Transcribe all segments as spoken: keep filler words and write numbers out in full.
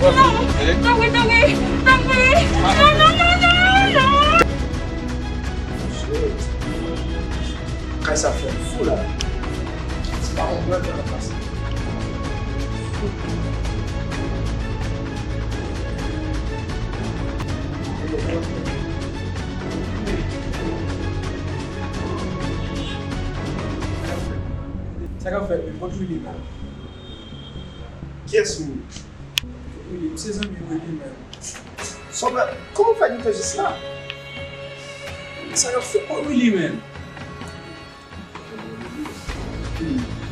Non! Tanpri, tanpri! Tanpri! Non, non, non, non, non! Kay sa fè m fou la. Se pa yon gran tan ap pase. Sa k ap fèt menm? Kot Willy menm? Kiyès Willy? Willy, m se zanmi Willy menm. Sòbè, kòman w fè gentan jis la? Sa k ap fèt? Kot Willy menm?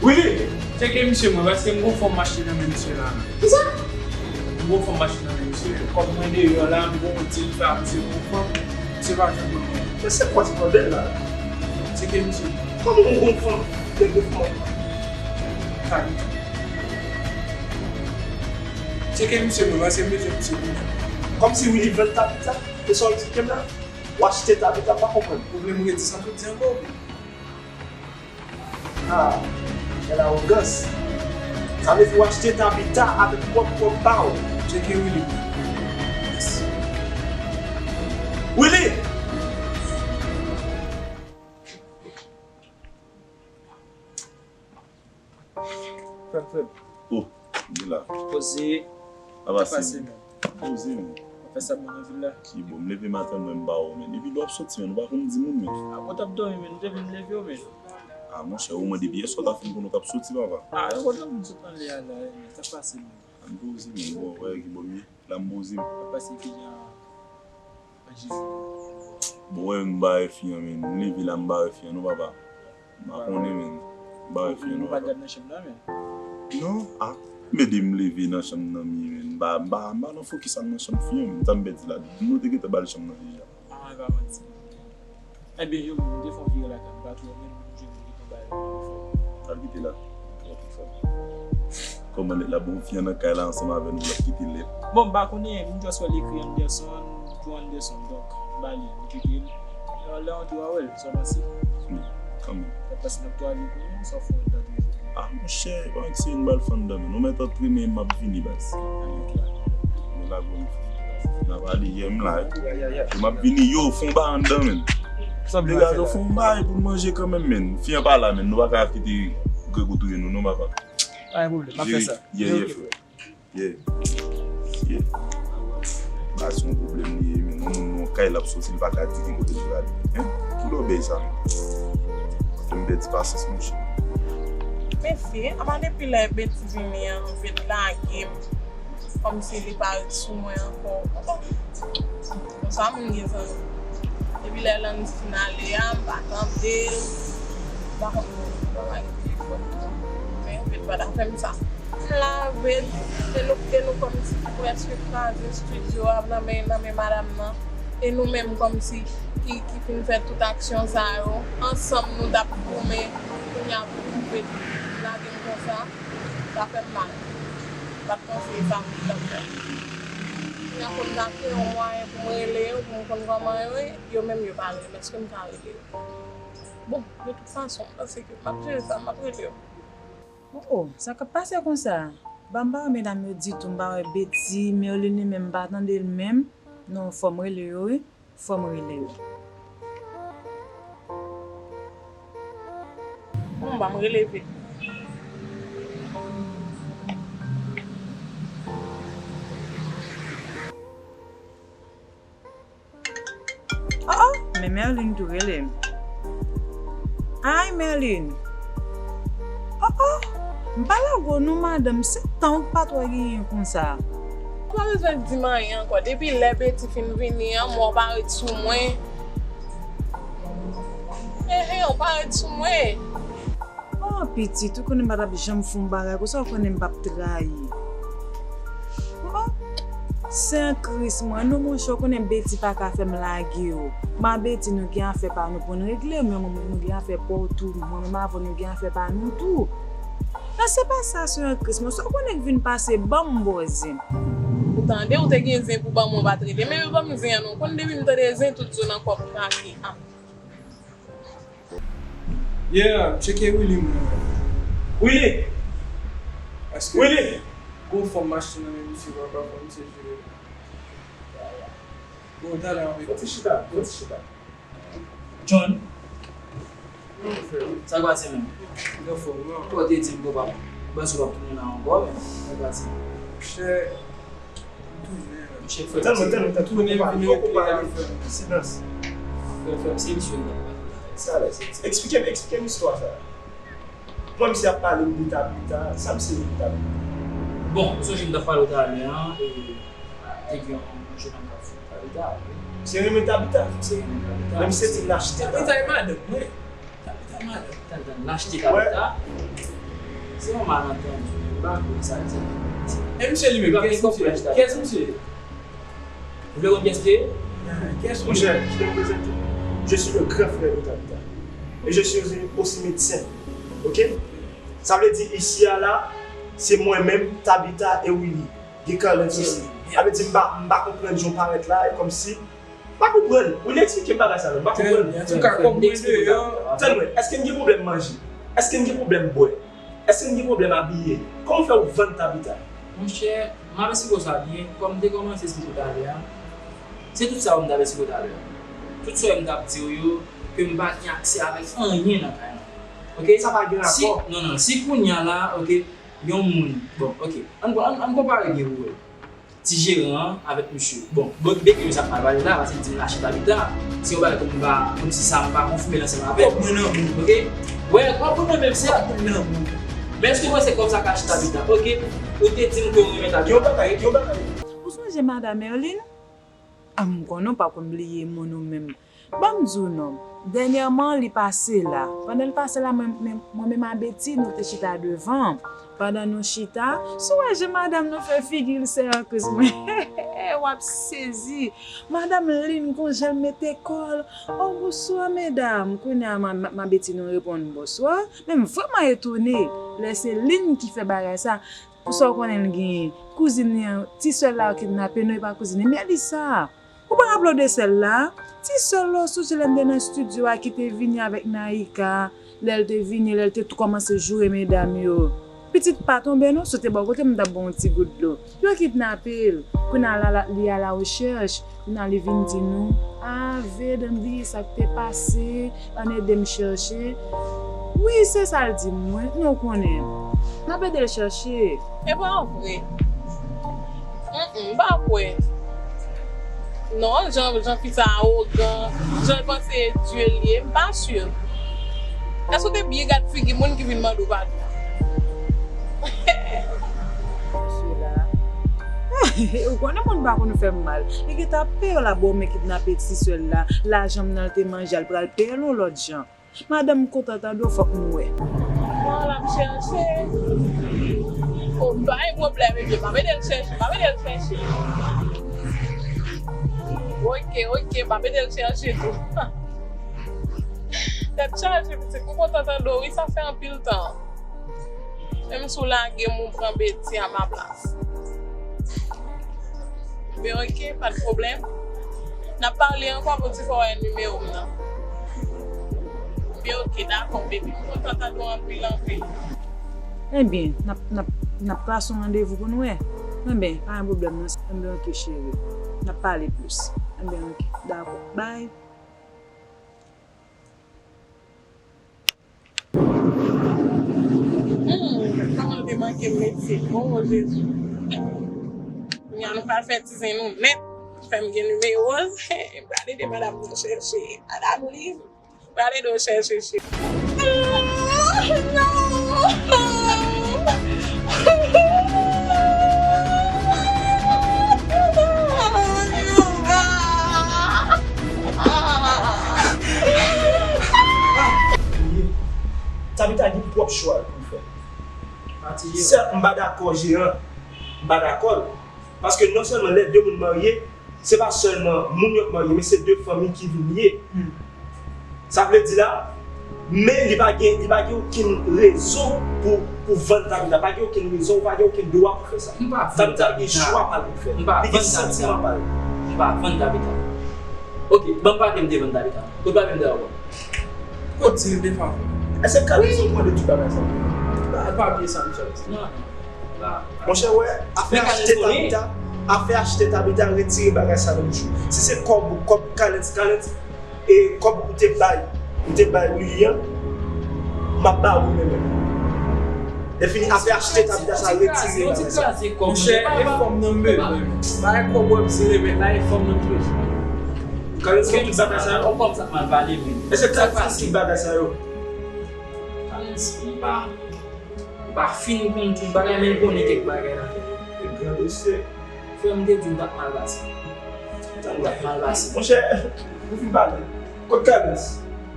Willy! Tcheke misye mwen, paske m gon fanm m achte nan men misye la. Kisa? M gon fanm m achte nan men misye. Kòm mwen deyò la, m gon dil fè a misye, m gon fanm, misye pa janm ban mwen. Men se kwa ti bòdèl la? Tcheke misye mwen. Kòman w gon fanm? Tcheke fanm. Sa ki Tcheke misye mwen, paske m bezwen misye kounye a. Kòmsi Willy vann Tabita? Se sa w eksplike m la? W achte Tabita, m pa konprann. Ou vle m redi sa m sot di ankò? Ah, quelle arrogance! Sa vle di w achte Tabita avèk pwòp kòb pa w? Tcheke Willy. Yes. Willy! Sa k fèt? Oh, li la. Poze. Sa pase, men? Poze, men. Ou fè sa bon nan vil la? Ki bon, m leve maten, mwen m ba ou, men. Epi lè w ap soti, men, ou pa konn di moun, men. A, ou t ap dòmi, men, ou te vin leve w, men. A, monchè, ou mande depi yè swa w ta fin konn ou t ap soti, papa. A, yo kontan moun sot anlè a la, men. Sa pase, men. Ann poze, men. Bon, wè, ki bò m ye. La m poze m. Sa pase ki jan? Bon, wè, m bare fi an, men. M leve la, m bare fi an, non, papa. M pa konnen, men. M bare fi an, non, papa. Ou pa gad nan chanm nan, men? Non, a. M ede m leve nan chanm nan, m ye, men. M pa, m pa, m pa nan fokis ak nan chanm fi an, men. Sa m pèdi la? Nou te gentan ba l chanm nan deja. A, e pa manti. Ebyen, yo, m te fè yon vire lakay m, m pa twò renmen moun jwenn li. Al kite la. Kòman nèg la bon fi an nan kay la ansanm avè nou, l ap kite lèt. Bon, m pa konnen, m just wè l ekri Anderson, pou Anderson, donk, m ba li, m kite l. Lè, lè w antre w a wè l, sa w panse? Wi, kanmenm. Sa pase n ap twale pou nou, sa w fè w antre? A, monchè, pa anksye, m pral fè anndan, men nou mèt antre, men m ap vini, baz. Men la gwo. N ap ale, yè m la. Yo, m ap vini, yo, fè yon bagay anndan, men. Degaje w, fè yon bagay pou n manje kanmenm, men. Fi an pa la, men. Nou pa ka kite grego touye nou, non, papa. Pa gen pwoblèm, m ap fè sa. Yè, yè, frè. Yè. Yè. Ba se yon pwoblèm li ye, men. Yon moun nan yon kay l ap soti, li pa ka di ki kote l prale. Hein? Ki lòbèy sa, men? Fè m pèdi pasyans, monchè. Mesye, apa depi lè Betty vini an, nou vin lage m. Kòmsi li pa ret sou mwen ankò. Konsa moun gen zanmi. Depi lè Landy fin ale a, m pa tande l. M pa konn, m pa gen telefòn. Men, Ved pa ta fè m sa. M la, Ved, e nou, e nou kòmsi ki prèske kraze estidyo a nan men, nan men madanm nan. E nou menm kòmsi ki, ki fin fè tout aksyon sa yo. Ansanm nou t ap goumen. Kounye a pou Ved lage m konsa. Sa fè m mal. M pa t panse e sa moun t ap fè. Kounye a fò m ta kreye yon mwayen pou m rele yo, pou m konn kòman yo ye. Yo menm yo pa rele m. Èske m ka rele yo? Bon, de tout fason, m panse ke m ap jere sa, m ap rele yo. Oh, oh, sa k ap pase konsa? Ba m pa wè medam yo ditou, m pa wè Betty, Merline menm, m pa tande l menm. Non, fò m rele yo, wi. Fò m rele yo. Bon, ban m rele Ved. Oh, oh, men Merline tou rele m. Ay, Merline. Oh, oh, m pa lage w non, madanm, se tan w pa twò genyen konsa. Ou pa bezwen di m anyen ankò. Depi lè Betty fin vini an, m wè w pa ret sou mwen. Ehe, w pa ret sou mwen. Oh, pitit, ou konnen m pa t ap janm fè yon bagay konsa, ou konnen m p ap trayi. Oh, Sen Kris mwen, non, monchè, ou konnen Betty pa ka fè m lage w. Mwen ak Betty, nou gen afè pa nou pou n regle, men mwen, nou gen afè pa w tou. Mwen menm avè w, nou gen afè pa nou tou. Non, se pa sa, Sen Kris mwen, sa w konnen k vin pase, ban m bò zen. Ou tande, ou te gen zen pou ban mwen, ou pa t rele. Men yo ban m zen an, non. Ou konn depi m tande zen, tout zo nan kò m krake. Ah. Yeah, tcheke Willy mwen. Willy! Èske Willy! Gon fòm mache nan men misye, papa, fò misye jere. Bon, talè anpil. Fò ti chita, fò ti chita. John. Sa k pase menm? Mwen anfòm, wi. Ou te di m ke w p ap, ou panse w p ap tounen la ankò, men sa k pase? Monchè, m tounen la. Monchè, frè, tann mwen, tann mwen, tann mwen. Tounen, vini regle afè m. Silans. Frè, frè, se misye m t ap pale la. Talè, se, se, eksplike m, eksplike m istwa sa. Mwen, misye ap pale m de Tabita, sa misye di Tabita? Bon, ou sonje m t ap pale w talè a, e, te gen yon jèn òm k ap fè Tabita, wi. Misye renmen Tabita? Misye renmen Tabita. Men misye di l achte Tabita. Tabita e madanm mwen. Tabita madanm. Tann, tann, l achte Tabita. Se yon malantandi, m pa konn sa l di. E misye li menm, kiyès misye ye? Kiyès misye ye? Ou vle konn kiyès li ye? Kiyès li ye? Monchè, je vais me présenter. Je suis le grand frère de Tabita. Et je suis aussi médecin. Ok? Sa vle di isi a la, se mwen menm, Tabita e Willy. Gen Carlens osi. Sa vle di m pa, m pa konprann jan w parèt la, e kòmsi, m pa konprann. Willy, eksplike m bagay sa non, m pa konprann. Antouka, kòm mwen deyò. Tann mwen, èske m gen pwoblèm manje? Èske m gen pwoblèm bwè? Èske m gen pwoblèm abiye? Kòman w fè w vann Tabita? Monchè, m ap eksplike w sa byen. Kòm m te kòmanse esplike w talè a, se tout sa yo m t ap eksplike w talè a. Tout sa yo m t ap di w yo, ke m pa gen aksè avèk anyen nan kay lan. Ok? Sa pa gen rapò. Si, non, non, si kounye a la, ok, yon moun, bon, ok, ann, ann, ann konpare byen pou wè. Ti jeran an avèk misye. Bon, bon, bebe misye ap mal pale la, paske li di m l achte Tabita. Se yon bagay kòm m pa, kòmsi sa m pa konfime l ansanm avè l. Kòb mwen nan men w. Ok? Wè, kòb mwen nan men w, se kòb mwen nan men w. Men èske w wè se kòb sa k achte Tabita? Ok? Ou te di m ke w renmen Tabita. Yon bagay, yon bagay. Ou sonje madan Merlin? A, m konnen w pa konn bliye moun ou menm. Ban m di w non, dènyèman li pase la. Pandan l pase la, mwen, mwen, mwen menm a Betty, nou te chita devan. Pandan nou chita, si w wè jan madanm nou fè figi l sèkis mwen, w ap sezi. Madanm Lin gon jan l mete kò l. Oh, bonswa, medam. Kounye a, ma, ma, ma Betty nou reponn bonswa. Men m vrèman etone lè se Lin ki fè bagay sa. Pou sa w konnen l genyen. Kouzin li an, ti sè l la yo kidnape, non, e pa kouzin li. Melissa! Ou pa raple w de sè l la? Ti sè l la, w sonje lè m te nan estidyo a ki te vini avèk Naïka, lè l te vini, lè l te tou kòmanse joure medam yo. Pitit pa tonbe non, si w te bò kote m, m t ap ba w yon ti gout dlo. Yo kidnape l. Kounye a la, la, li a la rechèch. Kounye a li vin di nou, a, Ved, ann bliye sa k te pase, ann ede m chèche. Wi, se sa l di m, mwen, nou konnen. N ap ede l chèche. E pa vre. Mm, mm, m pa kwè. Non, jan, jan fi sa awogan, jan l panse e Dye l ye, m pa si. Èske w te byen gad figi moun ki vin mande w padon? Mesye la. Ou konnen moun pa konn fè m mal. Li gentan ap peye w la, bon, men kidnape ti sè l la. Lajan m nan l te manje a, l pral peye l yon lòt jan. Madanm m kontan tande w, fòk nou wè. Bon, l ap chèche. O, pa gen pwoblèm, ebyen, m ap ede l chèche, m ap ede l chèche. Ok, ok, m ap ede l chèche tou. Tèt chaje, pitit, m kontan tande w, wi, sa fè anpil tan. Menm si w lage m, ou pran Betty a ma plas. Ebyen, ok, pa de pwoblèm. N ap pale ankò pou di fò w wè nimewo m nan. Ebyen, ok, dakò, baby. M kontan tande w anpil, anpil. Ebyen, n ap, n ap, n ap trase yon randevou pou n wè. Ebyen, pa gen pwoblèm, non. Ebyen, ok, cheri. N ap pale plis. Ebyen, ok, dakò. Bye. Hmm, kòman l te manke m medsin. Oh, Jezi. Kounye a nou pral fè ti zen nou nèt. Fè m gen nimewo l. M pral ede madanm nan chèche. Madanm Lin. M pral ede w chèche, cheri. Tabita gen pwòp chwa l pou l fè. Sèt, m pa dakò jeran. M pa dakò l. Paske non sèlman lè de moun marye, se pa sèlman moun yo k marye, men se de fanmi ki vin ye. Sa vle di la, men li pa gen, li pa gen okenn rezon pou, pou vann Tabita. Pa gen okenn rezon, ou pa gen okenn dwa pou fè sa. Tabita gen chwa pa l pou l fè. Li gen santiman pa l. M pa vann Tabita. Ok, ban m papye m te vann Tabita. Kot papye m te ba w? Kot di m te favè? Èske Carlens ou pran de tout bagay sa? Ba l papye sa, mesye. Non, non. Monchè, wè, afè achte Tabita, afè achte Tabita, retire bagay sa nan bouch ou. Si se kòb ou, kòb Kalens, Kalens, e kòb ou te bay, ou te bay Willy an, m ap ba ou li menm. Lè fini, afè achte Tabita sa, retire bagay sa. Monchè, e fanm nan m bezwen. Bagay kòb w ap zile, men la e fanm nan m bezwen. Kalens gen tout bagay sa yo? Kòb sa mal pale, men. Èske Kalens gen tout bagay sa yo? Kalens, m pa. Ou pa fin konn tout bagay, men l konnen kèk bagay nan tèt li. E gran dosye. Frè m te di w t ap mal pase. Ou t ap mal pase. Monchè, ou fin pale. Kot Kalens?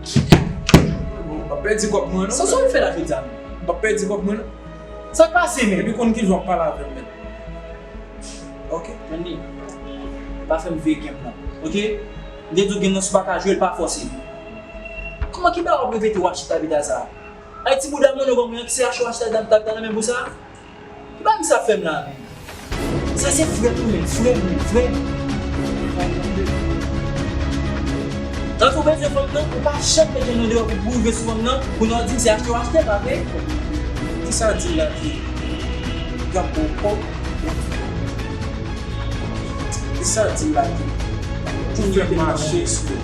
M p ap pèdi kòb mwen, non. Sa, sa w fè la jodi a, menm? M p ap pèdi kòb mwen, non. Sa k pase, menm? Epi konn kijan w ap pale avè m, menm. Ok. Tande. Pa fè m veye game nan. Ok? M te di w game nan, si w pa ka jwe l, pa fòse. Kòman ki bagay w ap repete w achte Tabita sa? Ay, ti bouda mwen, nou ban mwen an ki se achte w achte Tabita nan men pou sa? Ki bagay misye ap fè m la menm? Sa se frè m wi menm, frè m wi, frè m. Tankou w bezwen fanm nan, ou pa janm mete l nan deyò pou, pou rive sou fanm nan, kounye a w di m se achte w achte l, pa vre? Kisa w di m la ki gap ou kòb? Kisa w di m la ki pou fè m mache sou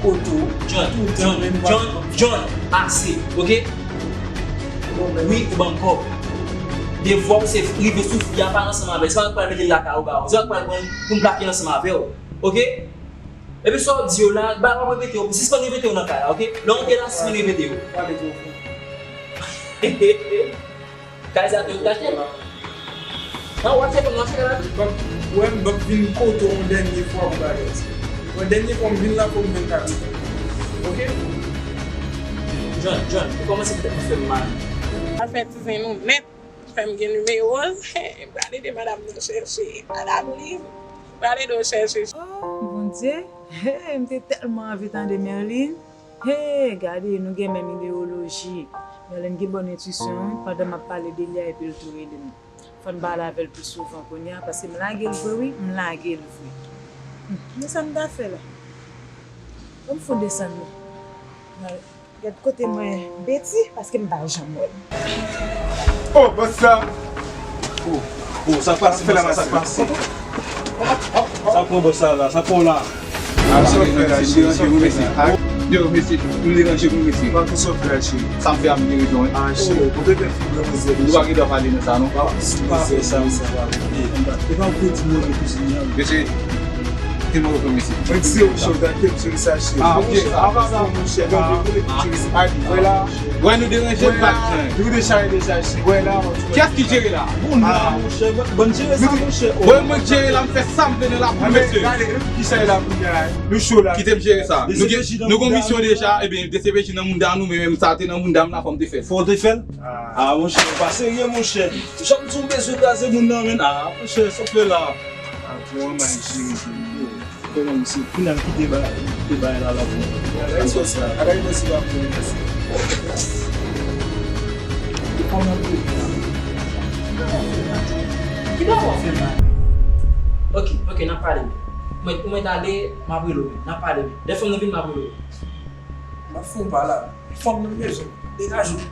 kote w John, toutan John, menm John, John, ase, ok? Wi, ou ban m kòb. Devwa w se rive sou fi a, pale ansanm avè l. Se pa mwen k pral mete l lakay ou ba ou. Se pa mwen k pral pran l pou m plake l ansanm avè w. Ok? Epi sa w di yo la, ba w ap repete yo. Sispann repete yo nan kay la, ok? Lè w antre la, sispann repete yo. Kay sa te w t achte? Nan w achte fanm nan achte kay la tou? Ou wè m p ap vin kote w yon dènye fwa pou bagay sa. Yon dènye fwa m vin la, fò m vin kay la. Ok? John, John, ou kòmanse fè m mal. Afè ti zen nou nèt. Frè m gen nimewo l. M pral ede madanm nan chèche. Madanm li, m pral ede w chèche. Oh, Bondye. Hey, m te tèlman anvi tande Merline. Hey, gade, nou gen menm ideyoloji. Merline gen bòn entwisyon, wi, pandan m ap pale de li a, epi l tou rele m. Fò n pale avè l pi souvan kounye a, paske m lage l vre, wi, m lage l vre. Hmm, men sa m ta fè la? Ban m fon desann non. Gad kote mwen, Betty, paske m pa janm wè l. Oh, bòs la! Oh, oh, sa k pase, bòs la, sa k pase? Sa pran bòs la la, sa pran w la? Ah, sa w fè la, cheri, sa w fè la? Yo, mesye, nou deranje nou, mesye. Pa konn sa w fè la, cheri. Sa m fè a, m gen rezon, wi. Ah, cheri, ou te fè fi granmizè deja. Nou pa gen dwa pale nan sa, non. Pa, pa fè sa, sa va. E pa ou ki di mwen kouzin nan. Mesye, Kite mwen reponn mesye. Mwen di se ou chòk gate m sou li sa cheri. Ah, ok. Avan sa, monchè, bon, vle vle cheri. Wè la. Wè nou deranje m pa t jwenn. Nou deja deja cheri. Wè la. Kiyès ki jere la? Bon, la, monchè, mwen, bon, jere sa, monchè. Wè mwen k jere la, m fè sa m vle nan lakou, mesye. Gade, ki sa la kounye a? Nou cho la. Kite m jere sa. Nou gen, nou gen misyon deja, ebyen, D C P J nan mounda nou, men menm sa te nan mounda m la, fò m te fè l. Fò w te fè l? Ah, monchè, ou pa serye, monchè. Jan m di w bezwen kraze moun nan, menn. Ah, monchè, sa w fè la? Ah, bon, anmay jere, jere. Konnen misye, kounye a m kite ba-, kite bagay la la pou mwen. Bagay sa, bagay sa, se pa pou mwen, mesye. Ki bagay w ap fè la? Ok, ok, n ap pale. Mwen, mwen t ale, m ap rele w, n ap pale. Lè fanm nan vin, m ap rele w. M ap fè w pa la. Fanm nan bezwen. Degaje w.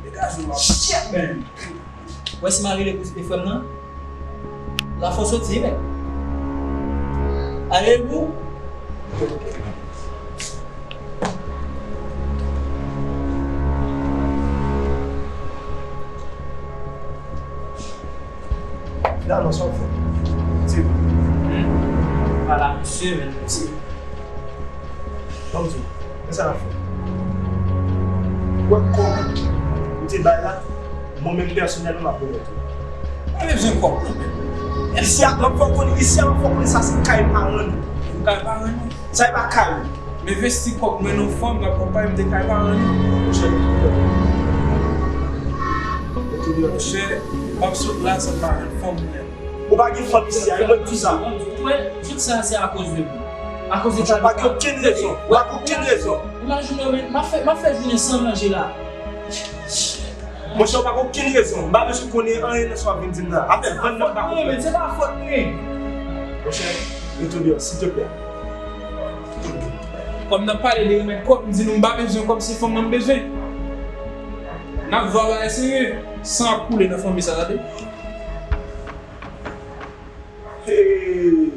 Degaje w, m ap. Shit, man. Wè si m a rele pou frè m nan. Lafòs soti, men. Ale pou. Finalman, sa w fè? Di m. Hmm? Pale a misye, men, misye. Ban m di w, men sa n ap fè. Ou wè kòb ou te bay la, mwen menm pèsonèlman m ap remèt ou. Mwen bezwen kòb mwen menm. Isi a, m ap fè w konnen, isi a, m ap fè w konnen sa se kay paran nou. Kay paran nou? Sa e pa kay ou. M envesti kòb mwen nan fanm, m ap konpanye m de kay paran nou. Monchè, monchè, m ap sot la san m pa jwenn fanm mwen. Ou pa gen fanm isi a, e mwen k di w sa. Ou wè, tout sa se akoz de ou. Akoz de sa. Ou pa gen okenn rezon. Ou pa gen okenn rezon. Imajine w, men, m ap fè, m ap fè jounen san manje la. Monchè, ou pa gen okenn rezon. M pa bezwen konnen anyen nan sa w ap vin di m nan. Afè vann nan, m pa konprann. Men se pa fòt mwen. Monchè, rete deyò, silteplè. Kòm n ap pale de remèt kòb, m di nou m pa bezwen kòb, se fanm nan m bezwen. N ap vwa bagay serye. San ap koule nan fanmi sa, tande. Hey!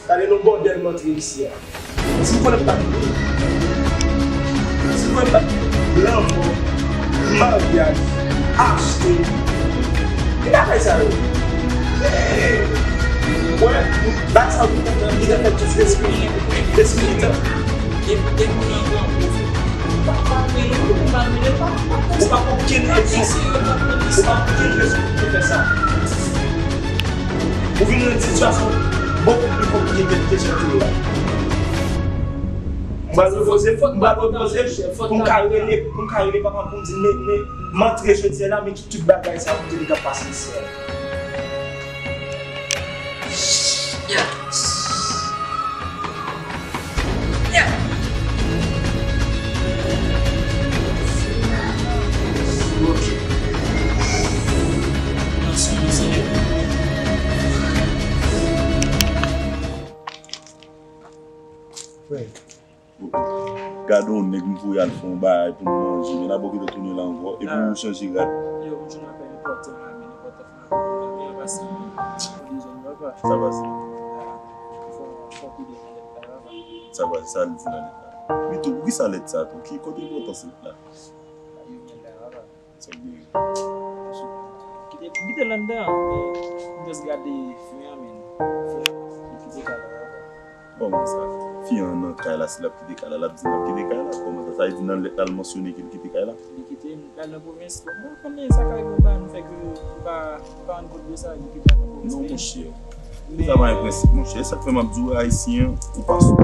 Gade yon bòdèl m antre isi a. Si m konnen m pa t, si m konnen m pa t, lanmò, maryaj, achte, ki bagay sa yo? Hey! Wè, bagay sa yo, li te fèt jis lespri, lespri. Depi, depi moun nan pran pwofè, ou pa, ou pa rele, ou pa rele, ou pa, ou pa konprann rezon. Ou pa konprann rezon pou te fè sa. Ou vin nan yon sitiyasyon bokou pli konplike ke te chante la. M pral repoze, m pral repoze pou m ka rele, pou m ka rele papa m pou m di, men, men, m antre jodi a la, men ki tout bagay sa pou te li ka pase isi a. Gade yon nèg m voye al fè yon bagay pou m manje, men n ap okipe tounen la ankò, epi ou chanje rad. Yo, m jwenn apèl enpòtan la, men enpòtan. Sa pase? Sa pase, sa l di nan lèt la? Pito, poukisa lèt sa tou? Ki kote enpòtans lèt la? Sa k genyen? Kite, kite l anndan, men m just gade fi an, men fi an, li kite kay la. Kòman sa? Fi an nan kay la, si l ap kite kay la, l ap di l ap kite kay la. Kòman sa? Sa vle di nan lèt la, l mansyone ke l kite kay la? Li kite l al nan pwovens. Bon, m pa konnen sa ka rive yon bagay nou fè ke nou pa, nou pa rann kont de sa, li kite l al nan pwovens. Non, monchè. Sa pa gen prensip, monchè. E sa k fè m ap di w, Ayisyen, ou pa sou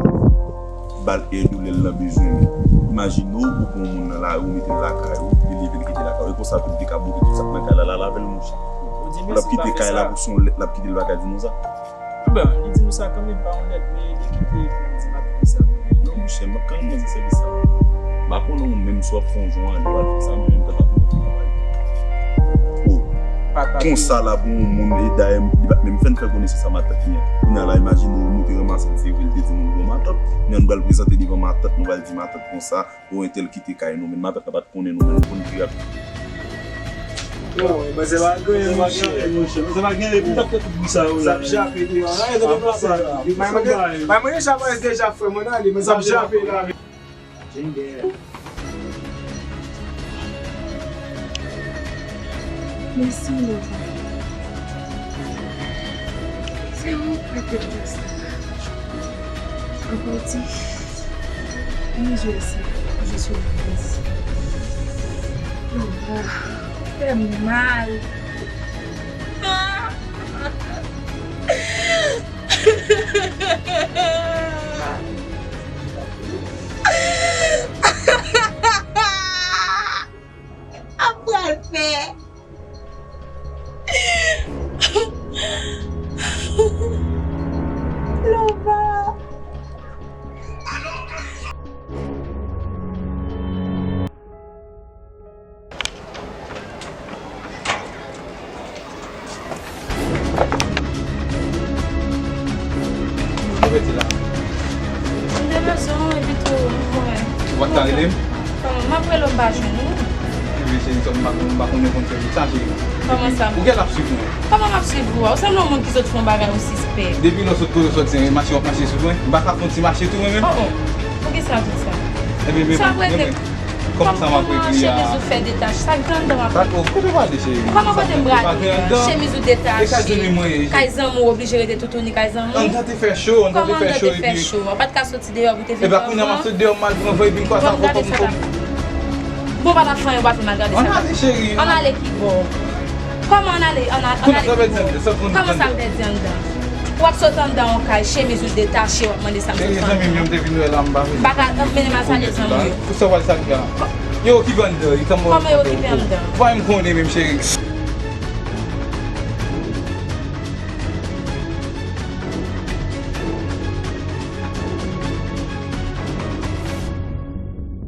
ba l èd ou lè l nan bezwen. Imajine w, ou pran yon moun nan lari, ou mete l lakay ou, li leve, li kite l lakay ou. E konsa tou, li te ka bouke tout sa k nan kay la, l al avè l, monchè. L ap kite kay la pou se yon lèt, l ap kite l pa ka di nou sa. Bon, li di nou sa kanmenm, pa yon lèt, men li kite pou nou di m ap kite sa. Non, monchè, m ap kanmenm nan sèvis sa. M pa konnen ou menm si w ap fè yon jan ale, w al fè sa, men menm tèt ap mete nan pay. Oh, konsa la pou yon moun, e dayè, li pa t menm fè n fè konesans a matant li an. Kounye a la, imajine w, nou te ranmase l, se vre, l te di nou l gon matant. Men nou pral prezante devan matant, nou pral di matant konsa, o entèl kite kay nou, men matant la pa t konnen nou, men nou konn ki rap. Non, men se pa gen, monchè. Monchè, men se pa gen, epi t ap fè tout bri sa yo la. Sa ap chape tou, an, e, depi pase la. Bay mwen deja, bay mwen deja, frè, mwen ale, men sa ap chape la. Mèsi, Lova. Se ou k prete plas la. Ankò di, mwen jwe sa, je suis la presse. Lova, ou fè m mal. Sa pral fè. Lova. Ou rete la. M te bezwen w, epi tou, m wè. Ou pa t ka rele m? Kòman? M ap rele w, m pa jwenn ou. Ebyen, cheri, m pa konn, m pa konnen konn fè sa, cheri. Kòman sa? Ou gen l ap swiv mwen. Kòman m ap swiv ou a? Ou sanble yon moun ki sot fè yon bagay ou sispèk. Depi lè w sot kote w sot, se mache w ap mache sou mwen. M pa ka fè yon ti mache tou, mwen menm? Oh, oh. Poukisa w di sa? Ebyen, men, sa ap rete. Kòman sa m ap regle a? Kòman chemiz ou fè detache? Sa k gen anndan w ap... Kote w prale, cheri? Kòman kote m prale a? Chemiz ou detache. E kay zanmi mwen ye. Kay zanmi w oblije rete toutouni kay zanmi w? Anndan te fè cho, anndan te fè cho epi... Kòman anndan te fè cho? Ou pa t ka soti deyò pou te vin pran van? E pa kounye a m ap soti deyò, m al pran van epi m kwaze avè w kòm... Bon, pa t ap fè anyen, ou pa fè m al gade sa. Ann ale, cheri. Ann ale ki bò? Kòman ann ale? Ann ale ki bò? Kòman sa pèdi anndan? W ap sot anndan yon kay, chemiz ou detache, w ap mande sa m sot fè anndan. Cheri, zanmi m yo, m te vin wè la, m pa vle. M pa ka mennen m al salye zanmi yo. Pou sa w al salye a? Yo okipe anndan, yo kòman yo okipe anndan? Ou pa menm konnen menm, cheri.